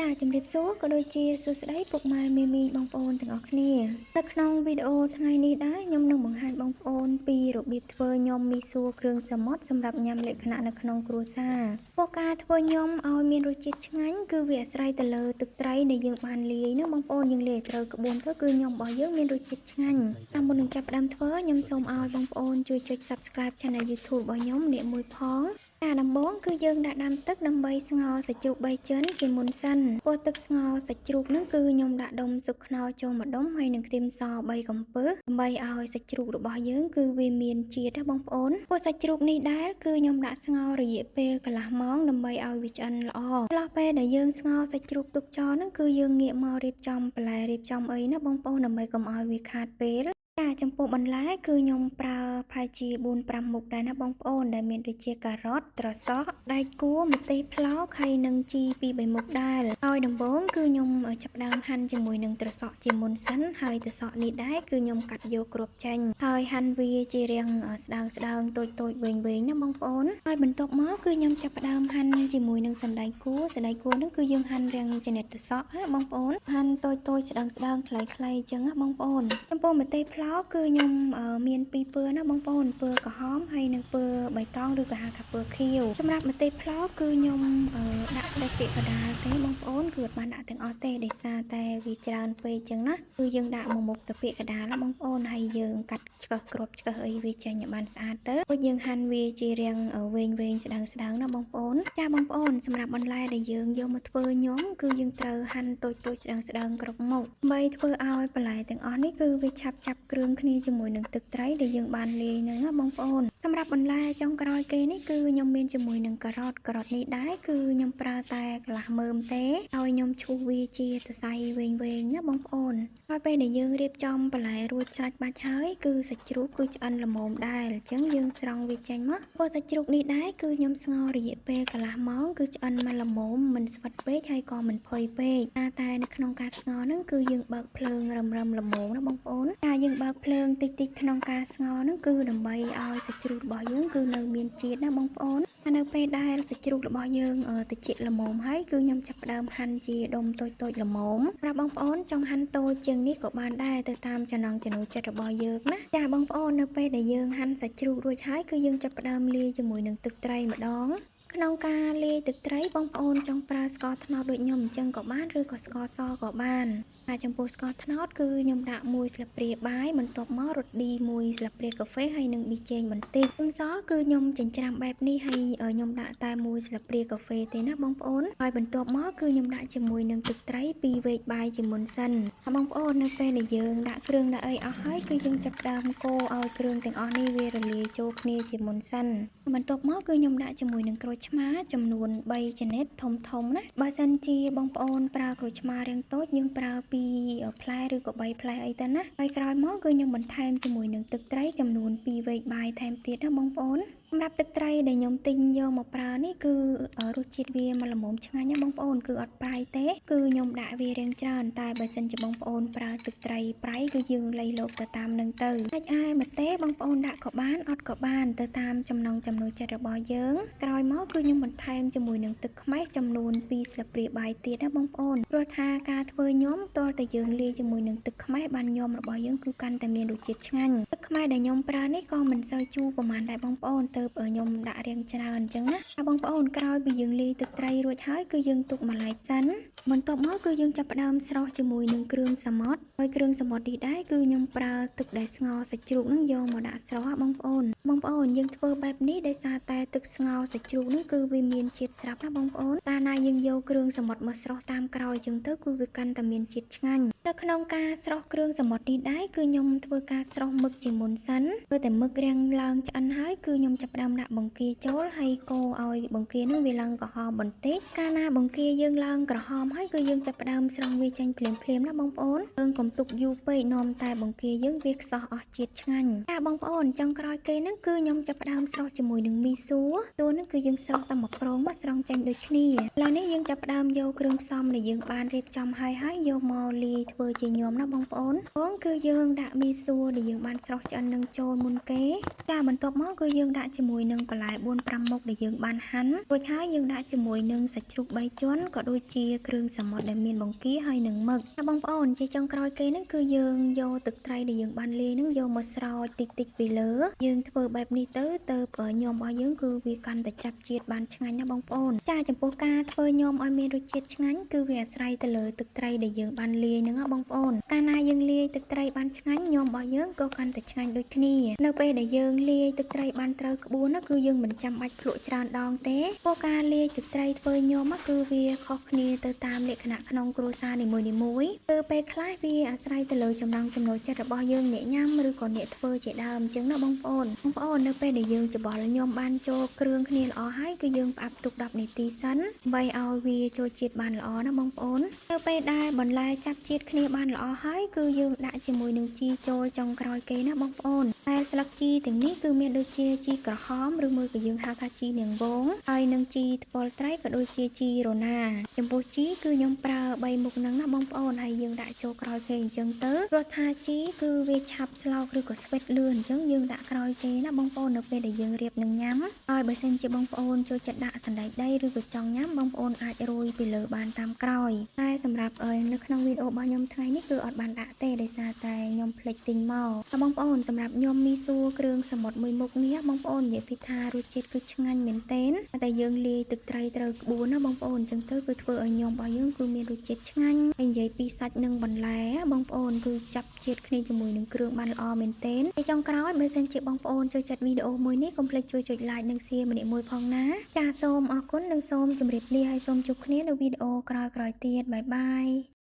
ចាជំរាបសួរក៏ដូចជាសួស្តីពុកម៉ែមេមីងបងប្អូនទាំងអស់គ្នានៅក្នុងវីដេអូថ្ងៃនេះដែរខ្ញុំនឹងបង្ហាញបងប្អូនពីរបៀបធ្វើញាំមីសួរគ្រឿងសមុទ្រសម្រាប់ញ៉ាំលក្ខណៈនៅក្នុងគ្រួសារពួកការធ្វើញាំឲ្យមានរសជាតិឆ្ងាញ់គឺវាអាស្រ័យទៅលើទឹកត្រីដែលយើងបានលាយណាបងប្អូនយើងលាយត្រូវក្បួនទៅគឺញាំរបស់យើងមានរសជាតិឆ្ងាញ់តាមមុននឹងចាប់ផ្ដើមធ្វើខ្ញុំសូមឲ្យបងប្អូនជួយចុច Subscribe Channel YouTube របស់ខ្ញុំអ្នកមួយផងការដំបូងគឺយើងដាក់ដាំទឹកដើម្បីស្ងោរសាច់ជ្រូកបីចិនជាមុនសិនពោះទឹកស្ងោរសាច់ជ្រូកហ្នឹងគឺខ្ញុំដាក់ដុំស៊ុបខ្នុរចូលមួយដុំហើយនឹងខ្ទឹមស3កំពឹសដើម្បីឲ្យសាច់ជ្រូករបស់យើងគឺវាមានជាតិណាបងប្អូនពោះសាច់ជ្រូកនេះដែរគឺខ្ញុំដាក់ស្ងោររយៈពេលកន្លះម៉ោងដើម្បីឲ្យវាឆ្អិនល្អផ្លោះពេលដែលយើងស្ងោរសាច់ជ្រូកទុកចោលហ្នឹងគឺយើងងាកមករៀបចំបន្លែរៀបចំអីណាបងប្អូនដើម្បីកុំឲ្យវាខាតពេលចាចំពោះបន្លែគឺខ្ញុំប្រើប្រហែលជា4-5មុខដែរណាបងប្អូនដែលមានដូចជាការ៉ុតត្រសក់ដែកគួរម្ទេសប្លោកហើយនិងជី2-3មុខដែរហើយដំបូងគឺខ្ញុំចាប់ផ្ដើមហាន់ជាមួយនឹងត្រសក់ជាមុនសិនហើយត្រសក់នេះដែរគឺខ្ញុំកាត់យកគ្រាប់ចេញហើយហាន់វាជារាងស្ដើងស្ដើងតូចតូចវែងវែងណាបងប្អូនហើយបន្ទាប់មកគឺខ្ញុំចាប់ផ្ដើមហាន់ជាមួយនឹងសណ្តែកគួរសណ្តែកគួរហ្នឹងគឺយើងហាន់រាងចំណិតត្រសក់ណាបងប្អូនហាន់តូចតូចស្ដើងស្ដើងខ្លីៗអញ្ចឹងណាបងប្អូនចំពោះម្ទេសប្លោកគឺខ្ញុំមានពីរពណ៌ណាបងប្អូនពណ៌ក្រហមហើយនិងពណ៌បៃតងឬក៏ហៅថាពណ៌ខៀវសម្រាប់ម្ទេសប្លោកគឺខ្ញុំដាក់តែពាក្យកណ្ដាលទេបងប្អូនគឺអត់បានដាក់ទាំងអស់ទេដោយសារតែវាច្រើនពេកអញ្ចឹងណាគឺយើងដាក់មួយមុខទៅពាក្យកណ្ដាលណាបងប្អូនហើយយើងកាត់ឆ្កឹះគ្រាប់ឆ្កឹះអីវាចេញឲ្យបានស្អាតទៅរួចយើងហាន់វាជារាងវែងវែងស្ដើងស្ដើងណាបងប្អូនចាបងប្អូនសម្រាប់បន្លែដែលយើងយកមកធ្វើញាំគឺយើងត្រូវហាន់តូចតូចស្ដើងស្ដើងគ្រប់មុខដើម្បីធ្វើឲ្យបន្លែទាំងអស់នេះគឺវាឆាប់ចាប់គ្រឿងគ្នាជាមួយនឹងទឹកត្រីដែលយើងបានលាយហ្នឹងណាបងប្អូនសម្រាប់បន្លែចុងក្រោយគេនេះគឺខ្ញុំមានជាមួយនឹងការ៉ុតការ៉ុតនេះដែរគឺខ្ញុំប្រើតែកន្លះមើមទេហើយខ្ញុំឈូសវាជាសរសៃវែងៗណាបងប្អូនហើយពេលដែលយើងរៀបចំបន្លែរួចស្រេចបាច់ហើយគឺសាច់ជ្រូកគឺឆ្អិនល្មមដែរអញ្ចឹងយើងស្រង់វាចេញមកព្រោះសាច់ជ្រូកនេះដែរគឺខ្ញុំស្ងោររយៈពេលកន្លះម៉ោងគឺឆ្អិនមកល្មមមិនស្វិតពេកហើយក៏មិនផុយពេកតែនៅក្នុងការស្ងោរហ្នឹងគឺយើងបើកភ្លើងរឹមៗល្មមណាបងប្អូនតែយើងបើកភ្លើងតិចតិចក្នុងការស្ងោរហ្នឹងគឺដើម្បីឲ្យសាច់ជ្រូករបស់យើងគឺនៅមានជាតិណាបងប្អូននៅពេលដែលសាច់ជ្រូករបស់យើងតិចល្មមហើយគឺខ្ញុំចាប់ផ្ដើមហាន់ជាដុំតូចតូចល្មមប្រាប់បងប្អូនចង់ហាន់តូចជាងនេះក៏បានដែរទៅតាមចំណង់ចំណូលចិត្តរបស់យើងណាចាបងប្អូននៅពេលដែលយើងហាន់សាច់ជ្រូករួចហើយគឺយើងចាប់ផ្ដើមលាយជាមួយនឹងទឹកត្រីម្ដងក្នុងការលាយទឹកត្រីបងប្អូនចង់ប្រើស្ករត្នោតដូចខ្ញុំអញ្ចឹងក៏បានឬក៏ស្ករសក៏បានហើយចំពោះស្ករត្នោតគឺខ្ញុំដាក់មួយស្លាបព្រាបាយបន្ទាប់មករត់ឌីមួយស្លាបព្រាកាហ្វេហើយនឹងប៊ីចេងបន្តិចខ្ទឹមសគឺខ្ញុំចិញ្ច្រាំបែបនេះហើយខ្ញុំដាក់តែមួយស្លាបព្រាកាហ្វេទេណាបងប្អូនហើយបន្ទាប់មកគឺខ្ញុំដាក់ជាមួយនឹងទឹកត្រី2វែកបាយជាមុនសិនបងប្អូននៅពេលដែលយើងដាក់គ្រឿងដាក់អីអស់ហើយគឺយើងចាប់ផ្ដើមកូរឲ្យគ្រឿងទាំងអស់នេះវារលាយចូលគ្នាជាមុនសិនបន្ទាប់មកគឺខ្ញុំដាក់ជាមួយនឹងក្រូចឆ្មាចំនួន3ចំណិតធំធំណាបើសិនជាបងប្អូនប្រើក្រូចឆ្មារាងតូចយើងប្រើ2ផ្លែឬក៏3ផ្លែអីទៅណាហើយក្រោយមកគឺខ្ញុំបន្ថែមជាមួយនឹងទឹកត្រីចំនួន2វែកបាយថែមទៀតណាបងប្អូនសម្រាប់ទឹកត្រីដែលខ្ញុំទិញយកមកប្រើនេះគឺរសជាតិវាមកល្មមឆ្ងាញ់ណាបងប្អូនគឺអត់ប្រៃទេគឺខ្ញុំដាក់វារាងច្រើនតែបើសិនជាបងប្អូនប្រើទឹកត្រីប្រៃគឺយើងលៃលោកទៅតាមនឹងទៅអាចឯម្ទេសបងប្អូនដាក់ក៏បានអត់ក៏បានទៅតាមចំណង់ចំណូលចិត្តរបស់យើងក្រោយមកគឺខ្ញុំបន្ថែមជាមួយនឹងទឹកខ្មេះចំនួន2ស្លាបព្រាបាយទៀតណាបងប្អូនព្រោះថាការធ្វើញាំទាល់តែយើងលាយជាមួយនឹងទឹកខ្មេះបានញាំរបស់យើងគឺកាន់តែមានរសជាតិឆ្ងាញ់ទឹកខ្មេះដែលខ្ញុំប្រើនេះក៏មិនសូវជូរប្រហែលដែរបងប្អូនទៅខ្ញុំដាក់រាងច្រើនអញ្ចឹងណាបងប្អូនក្រោយពីយើងលាយទឹកត្រីរួចហើយគឺយើងទុកម្លែកសិនបន្ទាប់មកគឺយើងចាប់ផ្ដើមស្រុះជាមួយនឹងគ្រឿងសមុទ្រហើយគ្រឿងសមុទ្រនេះដែរគឺខ្ញុំប្រើទឹកដែលស្ងោរសាច់ជ្រូកហ្នឹងយកមកដាក់ស្រុះបងប្អូនបងប្អូនយើងធ្វើបែបនេះដោយសារតែទឹកស្ងោរសាច់ជ្រូកហ្នឹងគឺវាមានជាតិស្រាប់ណាបងប្អូនកាលណាយើងយកគ្រឿងសមុទ្រមកស្រុះតាមក្រោយអញ្ចឹងទៅគឺវាកាន់តែមានជាតិឆ្ងាញ់នៅក្នុងការស្រុះគ្រឿងសមុទ្រនេះដែរគឺខ្ញុំធ្វើការស្រុះមឹកជាមុនសិនធ្វើតែមឹករាងឡើងឆ្អិនហើយគឺខ្ញុំចាប់ផ្ដើមដាក់បង្គាចូលហើយកូរឲ្យបង្គានឹងវាឡើងក្រហមបន្តិចកាលណាបង្គាយើងឡើងក្រហមហើយគឺយើងចាប់ផ្ដើមស្រង់វាចេញភ្លាមៗណាបងប្អូនយើងកុំទុកយូរពេកនាំតែបង្គាយើងវាខ្សោះអស់ជាតិឆ្ងាញ់ចាបងប្អូនចុងក្រោយគេហ្នឹងគឺខ្ញុំចាប់ផ្ដើមស្រុះជាមួយនឹងមីសួរតួហ្នឹងគឺយើងស្រុះតែមួយប្រងមកស្រង់ចេញដូចគ្នាឥឡូវនេះយើងចាប់ផ្ដើមយកគ្រឿងផ្សំដែលយើងបានរៀបចំហើយហើយយកមកលាយធ្វើជាញាំណាបងប្អូនបងគឺយើងដាក់មីសួរដែលយើងបានស្រុះឆ្អិននឹងចូលមុនគេចាបន្ទាប់មកគឺយើងដាក់ជាមួយនឹងបន្លែ4-5មុខដែលយើងបានហាន់រួចហើយយើងដាក់ជាមួយនឹងសាច់ជ្រូក3ជាន់ក៏ដូចជា គ្រឿង សមុទ្រដែលមានបង្គាហើយនិងមឹក។ បងប្អូន ជាចុងក្រោយគេហ្នឹងគឺយើងយកទឹកត្រីដែលយើងបានលាយហ្នឹងយកមកស្រោចតិចតិចពីលើ។ យើងធ្វើបែបនេះទៅ ទៅញាំរបស់យើងគឺវាកាន់តែចាប់ជាតិបានឆ្ងាញ់ណាបងប្អូន។ ចា ចំពោះការធ្វើញាំឲ្យមានរសជាតិឆ្ងាញ់ គឺវាអាស្រ័យទៅលើទឹកត្រីដែលយើងបានលាយហ្នឹងណាបងប្អូន។ កាលណាយើងលាយទឹកត្រីបានឆ្ងាញ់ ញាំរបស់យើងក៏កាន់តែឆ្ងាញ់ដូចគ្នា។ នៅពេលដែលយើងលាយទឹកត្រីបានត្រូវក្បួនណា គឺយើងមិនចាំបាច់ភ្លក់ច្រើនដងទេ ព្រោះការលាយទឹកត្រីធ្វើញាំគឺវាខុសគ្នាទៅតាមលក្ខណៈក្នុងគ្រួសារនីមួយៗ គឺពេលខ្លះវាអាស្រ័យទៅលើចំណង់ចំណូលចិត្តរបស់យើងអ្នកញ៉ាំឬក៏អ្នកធ្វើជាដើមអញ្ចឹងណាបងប្អូន។ បងប្អូន នៅពេលដែលយើងច្បល់ញាំបានចូលគ្រឿងគ្នាល្អហើយ គឺយើងផ្អាប់ទុក10នាទីសិន ដើម្បីឲ្យវាចូលជាតិបានល្អណាបងប្អូន។ នៅពេលដែលបន្លែចាប់ជាតិគ្នាបានល្អហើយ គឺយើងដាក់ជាមួយនឹងជីចូលចុងក្រោយគេណាបងប្អូន។ តែស្លឹកជីទាំងនេះគឺមានដូចជាជីក្រហម ឬមួយក៏យើងហៅថាជីនាងវង ហើយនិងជីថ្ពាល់ត្រី ក៏ដូចជាជីរណា។ ចំពោះជីគឺខ្ញុំប្រើ3មុខហ្នឹងណាបងប្អូន ហើយយើងដាក់ចូលក្រោយគេអញ្ចឹងទៅ ព្រោះថាជីគឺវាឆាប់ស្លោកឬក៏ស្វិតលឿន អញ្ចឹងយើងដាក់ក្រោយគេណាបងប្អូន នៅពេលដែលយើងរៀបនឹងញ៉ាំ។ ហើយបើសិនជាបងប្អូនចូលចិត្តដាក់សណ្តែកដីឬក៏ចង់ញ៉ាំ បងប្អូនអាចរោយពីលើបានតាមក្រោយ តែសម្រាប់នៅក្នុងវីដេអូរបស់ខ្ញុំថ្ងៃនេះគឺអត់បានដាក់ទេ ដោយសារតែខ្ញុំភ្លេចទិញមក។ បងប្អូន សម្រាប់ញាំមីសួរគ្រឿងសមុទ្រមួយមុខនេះ បងប្អូននិយាយពីថារសជាតិគឺឆ្ងាញ់មែនទែន តែយើងលាយទឹកត្រីត្រូវក្បួនណាបងប្អូន អញ្ចឹងទៅគឺធ្វើឲ្យញាំរបស់យើងគឺមានរសជាតិឆ្ងាញ់។ ហើយនិយាយពីសាច់និងបន្លែបងប្អូន គឺចាប់ជាតិគ្នាជាមួយនឹងគ្រឿងបានល្អមែនទែន។ ហើយចុងក្រោយ បើសិនជាបងប្អូនចូលចិត្តវីដេអូមួយនេះ កុំភ្លេចជួយចុច like និង share ម្នាក់មួយផងណា។ ចា សូមអរគុណនិងសូមជម្រាបលា ហើយសូមជួបគ្នានៅវីដេអូក្រោយៗទៀត។ បាយបាយ។